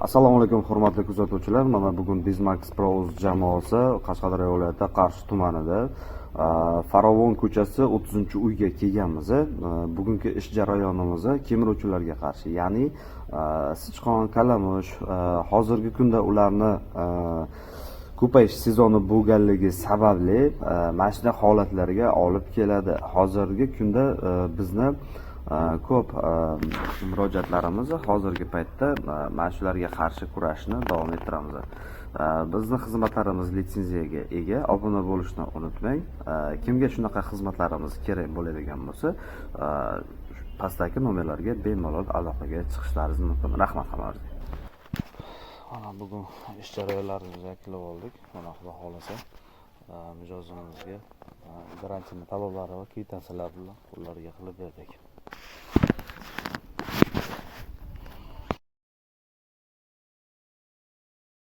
Assalomu alaykum, hurmatli kuzatuvchilar. Mana bugun Bizmax Pro jamoasi Qashqadaryo viloyati Qarshi tumanida Farovon ko'chasi 30-uyga kelganmiz. Bugungi ish jarayonimiz kemiruvchilarga qarshi, ya'ni sichqon, kalamush, hozirgi kunda ularni ko'payish sezoni bo'lganligi sababli mana shunday holatlarga olib keladi. Hozirgi kunda bizni ko'p murojaatlarimiz, hozirgi paytda mana shularga qarshi kurashni davom ettiramiz. Bizni xizmatlarimiz litsenziyaga ega, obuna bo'lishni unutmang. Kimga shunaqa xizmatlarimiz kerak bo'ladigan bo'lsa, pastdagi nomerlarga bemalol aloqaga chiqishlaringiz mumkin. Rahmat hammangizga. Mana bugun ish jarayonlarimizni yakunlab oldik. Mana, xudo xohlasa, mijozimizga гарантийный talonlari va kvitansiyalar bilan ularga qilib berdik.